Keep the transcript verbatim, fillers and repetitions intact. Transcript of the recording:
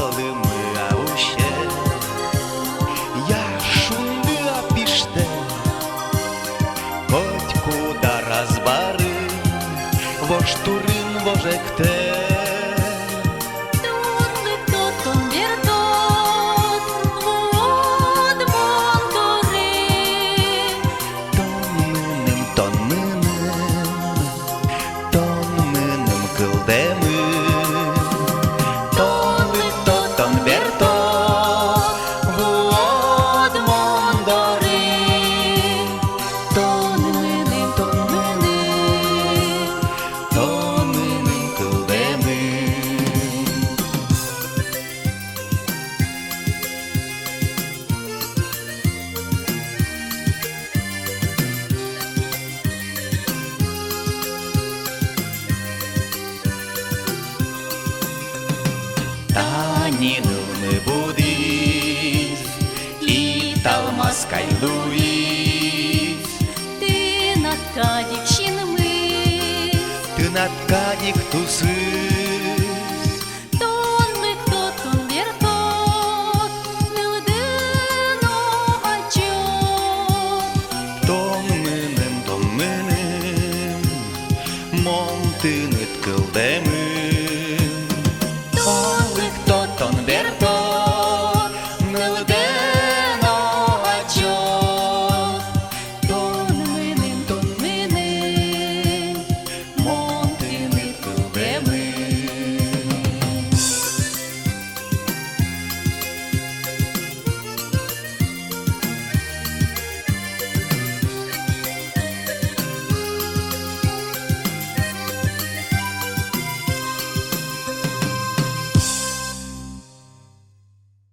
Лымы-а усе, я шунды-а пиштэ, котькуд ар азбарын вож турын вожектэ. Тон лыктод, тон бертод, вуод мон доры. Тон мыным, тон мыным, тон мыным кылдэмын. Тон лыктод, тон бертод, вуод мон доры. Тон мыным, тон мыным, тон мыным кылдэмын. Тани нылмы будӥз, италмас кай луиз. Тынад кадь ик синмыз, тынад кадь ик тусыз.